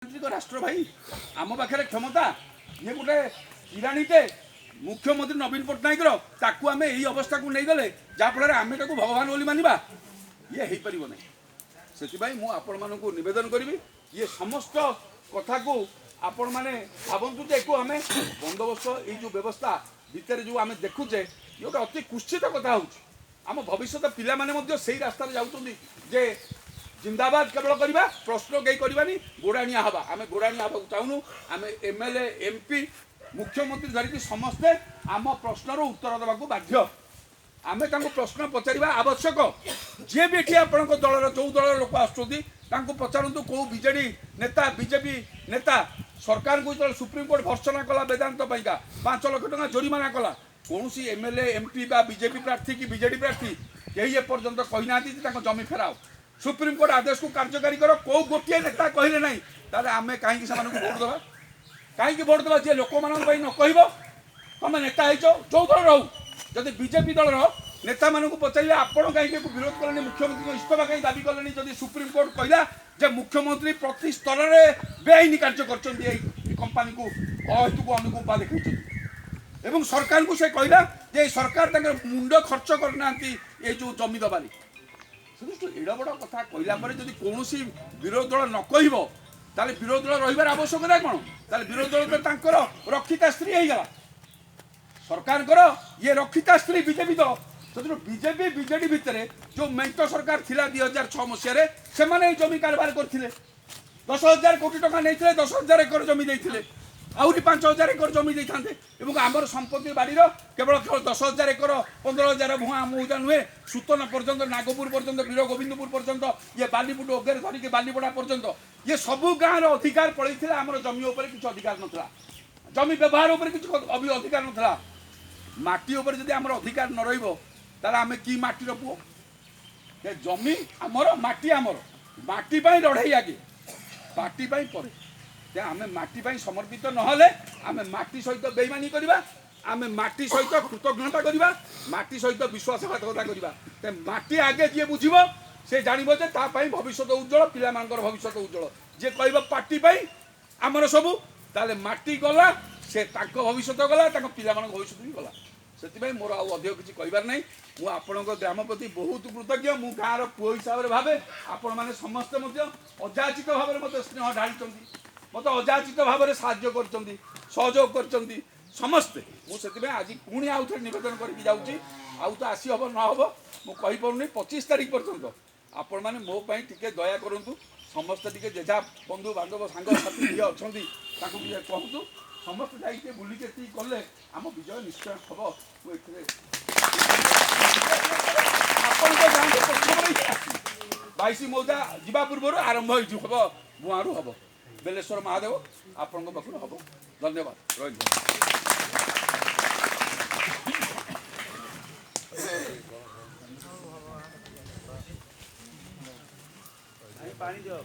ରାଷ୍ଟ୍ର ଭାଇ, ଆମ ପାଖରେ କ୍ଷମତା। ଇଏ ଗୋଟେ କିରାଣୀଟେ ମୁଖ୍ୟମନ୍ତ୍ରୀ ନବୀନ ପଟ୍ଟନାୟକର, ତାକୁ ଆମେ ଏଇ ଅବସ୍ଥାକୁ ନେଇଗଲେ, ଯାହାଫଳରେ ଆମେ ତାକୁ ଭଗବାନ ବୋଲି ମାନିବା, ଇଏ ହେଇପାରିବ ନାହିଁ। ସେଥିପାଇଁ ମୁଁ ଆପଣମାନଙ୍କୁ ନିବେଦନ କରିବି, ଇଏ ସମସ୍ତ କଥାକୁ ଆପଣମାନେ ଭାବନ୍ତୁ ଯେ ଏକୁ ଆମେ ବନ୍ଦୋବସ୍ତ, ଏଇ ଯେଉଁ ବ୍ୟବସ୍ଥା ଭିତରେ ଯେଉଁ ଆମେ ଦେଖୁଛେ, ଇଏ ଗୋଟେ ଅତି କୁତ୍ସିତ କଥା ହେଉଛି। ଆମ ଭବିଷ୍ୟତ ପିଲାମାନେ ମଧ୍ୟ ସେଇ ରାସ୍ତାରେ ଯାଉଛନ୍ତି ଯେ ଜିନ୍ଦାବାଦ କେବଳ କରିବା, ପ୍ରଶ୍ନ କେହି କରିବାନି, ଗୋଡ଼ାଣିଆ ହେବା। ଆମେ ଗୋଡ଼ାଣିଆ ହେବାକୁ ଚାହୁଁନୁ। ଆମେ ଏମଏଲଏ, ଏମପି, ମୁଖ୍ୟମନ୍ତ୍ରୀ ଧରିକି ସମସ୍ତେ ଆମ ପ୍ରଶ୍ନର ଉତ୍ତର ଦେବାକୁ ବାଧ୍ୟ। ଆମେ ତାଙ୍କୁ ପ୍ରଶ୍ନ ପଚାରିବା ଆବଶ୍ୟକ। ଯିଏ ବି ଏଠି ଆପଣଙ୍କ ଦଳର, ଯେଉଁ ଦଳର ଲୋକ ଆସୁଛନ୍ତି, ତାଙ୍କୁ ପଚାରନ୍ତୁ, କେଉଁ ବିଜେଡ଼ି ନେତା, ବିଜେପି ନେତା ସରକାରଙ୍କୁ ଯେତେବେଳେ ସୁପ୍ରିମକୋର୍ଟ ଭର୍ତ୍ସନା କଲା, ବେଦାନ୍ତ ପାଇଁକା 5 ଲକ୍ଷ ଟଙ୍କା ଜୋରିମାନା କଲା, କୌଣସି ଏମଏଲଏ, ଏମପି ବା ବିଜେପି ପ୍ରାର୍ଥୀ କି ବିଜେଡ଼ି ପ୍ରାର୍ଥୀ କେହି ଏପର୍ଯ୍ୟନ୍ତ କହିନାହାନ୍ତି ଯେ ତାଙ୍କ ଜମି ଫେରାଅ, ସୁପ୍ରିମକୋର୍ଟ ଆଦେଶକୁ କାର୍ଯ୍ୟକାରୀ କର। କେଉଁ ଗୋଟିଏ ନେତା କହିଲେ ନାହିଁ। ତାହେଲେ ଆମେ କାହିଁକି ସେମାନଙ୍କୁ ଭୋଟ ଦେବା? କାହିଁକି ଭୋଟ ଦେବା, ଯିଏ ଲୋକମାନଙ୍କ ପାଇଁ ନ କହିବ? ତମେ ନେତା ହେଇଛ, ଯୋଉ ଦଳର ହଉ, ଯଦି ବିଜେପି ଦଳର ନେତାମାନଙ୍କୁ ପଚାରିବେ, ଆପଣ କାହିଁକି ଏକୁ ବିରୋଧ କଲେନି, ମୁଖ୍ୟମନ୍ତ୍ରୀଙ୍କ ଇସ୍ତଫା କାହିଁ ଦାବି କଲେନି, ଯଦି ସୁପ୍ରିମକୋର୍ଟ କହିଲା ଯେ ମୁଖ୍ୟମନ୍ତ୍ରୀ ପ୍ରତି ସ୍ତରରେ ବେଆଇନ କାର୍ଯ୍ୟ କରିଛନ୍ତି, ଏଇ କମ୍ପାନୀକୁ ଅହେତୁକ ଅନୁକମ୍ପା ଦେଖାଇଛନ୍ତି ଏବଂ ସରକାରଙ୍କୁ ସେ କହିଲା ଯେ ଏଇ ସରକାର ତାଙ୍କର ମୁଣ୍ଡ ଖର୍ଚ୍ଚ କରିନାହାନ୍ତି ଏଇ ଯେଉଁ ଜମି ଦେବାରେ, ସେ ଦୃଷ୍ଟିରୁ ଏଡ଼ ବଡ଼ କଥା କହିଲା ପରେ ଯଦି କୌଣସି ବିରୋଧୀ ଦଳ ନ କହିବ, ତାହେଲେ ବିରୋଧୀ ଦଳ ରହିବାର ଆବଶ୍ୟକତା କ'ଣ? ତାହେଲେ ବିରୋଧୀ ଦଳ ତ ତାଙ୍କର ରକ୍ଷିତା ସ୍ତ୍ରୀ ହେଇଗଲା। ସରକାରଙ୍କର ଇଏ ରକ୍ଷିତା ସ୍ତ୍ରୀ ବିଜେପି ଦଳ। ସେଥିରୁ ବିଜେପି ବିଜେଡି ଭିତରେ ଯେଉଁ ମେଣ୍ଟ ସରକାର ଥିଲା 2006 ମସିହାରେ, ସେମାନେ ଏଇ ଜମି କାରବାର କରିଥିଲେ। 10,000 କୋଟି ଟଙ୍କା ନେଇଥିଲେ, 10,000 ଏକର ଜମି ଦେଇଥିଲେ, ଆହୁରି 5,000 ଏକର ଜମି ଦେଇଥାନ୍ତେ। ଏବଂ ଆମର ସମ୍ପତ୍ତି ବାଡ଼ିର କେବଳ କେବଳ 10,000 ଏକର, 15,000 ଭୁଆଁ ମୌଜା ନୁହେଁ, ସୁତନା ପର୍ଯ୍ୟନ୍ତ, ନାଗପୁର ପର୍ଯ୍ୟନ୍ତ, ବୀର ଗୋବିନ୍ଦପୁର ପର୍ଯ୍ୟନ୍ତ, ଇଏ ବାଲିପୁଟ ଓଗେରେ ଧରିକି ବାଲିପଡ଼ା ପର୍ଯ୍ୟନ୍ତ, ଇଏ ସବୁ ଗାଁର ଅଧିକାର ପଳେଇଥିଲା। ଆମର ଜମି ଉପରେ କିଛି ଅଧିକାର ନଥିଲା, ଜମି ବ୍ୟବହାର ଉପରେ କିଛି ଅଧିକାର ନଥିଲା। ମାଟି ଉପରେ ଯଦି ଆମର ଅଧିକାର ନ ରହିବ, ତାହେଲେ ଆମେ କି ମାଟିର ପୁଅ? ଏ ଜମି ଆମର, ମାଟି ଆମର। ମାଟି ପାଇଁ ଲଢ଼େଇ ଆଗେ, ପାର୍ଟି ପାଇଁ ପରେ। ଯେ ଆମେ ମାଟି ପାଇଁ ସମର୍ପିତ ନହେଲେ ଆମେ ମାଟି ସହିତ ବେଇମାନି କରିବା, ଆମେ ମାଟି ସହିତ କୃତଘ୍ନତା କରିବା, ମାଟି ସହିତ ବିଶ୍ୱାସଘାତକତା କରିବା। ତେଣୁ ମାଟି ଆଗେ ଯିଏ ବୁଝିବ, ସେ ଜାଣିବ ଯେ ତା ପାଇଁ ଭବିଷ୍ୟତ ଉଜ୍ଜଳ, ପିଲାମାନଙ୍କର ଭବିଷ୍ୟତ ଉଜ୍ଜଳ। ଯିଏ କହିବ ପାର୍ଟି ପାଇଁ ଆମର ସବୁ, ତାହେଲେ ମାଟି ଗଲା, ସେ ତାଙ୍କ ଭବିଷ୍ୟତ ଗଲା, ତାଙ୍କ ପିଲାମାନଙ୍କ ଭବିଷ୍ୟତ ବି ଗଲା। ସେଥିପାଇଁ ମୋର ଆଉ ଅଧିକ କିଛି କହିବାର ନାହିଁ। ମୁଁ ଆପଣଙ୍କ ଗ୍ରାମ ପ୍ରତି ବହୁତ କୃତଜ୍ଞ। ମୁଁ ଗାଁର ପୁଅ ହିସାବରେ ଭାବେ। ଆପଣମାନେ ସମସ୍ତେ ମଧ୍ୟ ଅଯାଚିତ ଭାବରେ ମୋତେ ସ୍ନେହ ଢାଳିଛନ୍ତି, ମୋତେ ଅଯାଚିତ ଭାବରେ ସାହାଯ୍ୟ କରିଛନ୍ତି, ସହଯୋଗ କରିଛନ୍ତି ସମସ୍ତେ। ମୁଁ ସେଥିପାଇଁ ଆଜି ପୁଣି ଆଉ ଥରେ ନିବେଦନ କରିକି ଯାଉଛି। ଆଉ ତ ଆସି ହେବ ନ ହେବ ମୁଁ କହିପାରୁନି। 25 ତାରିଖ ପର୍ଯ୍ୟନ୍ତ ଆପଣମାନେ ମୋ ପାଇଁ ଟିକେ ଦୟା କରନ୍ତୁ। ସମସ୍ତେ ଟିକେ ଯେଝା ବନ୍ଧୁ ବାନ୍ଧବ, ସାଙ୍ଗସାଥି ଯିଏ ଅଛନ୍ତି, ତାଙ୍କୁ ଟିକେ କୁହନ୍ତୁ। ସମସ୍ତେ ଯାଇକି ଟିକେ ବୁଲିକି ଏତିକି କଲେ ଆମ ବିଜୟ ନିଶ୍ଚୟ ହେବ। ମୁଁ ଏଥିରେ ଆପଣଙ୍କ ଗାଁକୁ ପ୍ରଥମରେ ହିଁ ଆସିବି। 22 ମୌଜା ଯିବା ପୂର୍ବରୁ ଆରମ୍ଭ ହେଇଯିବ, ହବ ଭୁଆଁରୁ ହବ, ବେଲେଶ୍ୱର ମହାଦେବ ଆପଣଙ୍କ ପାଖରୁ ହବ। ଧନ୍ୟବାଦ, ରହିଲି। ପାଣି ଦିଅ।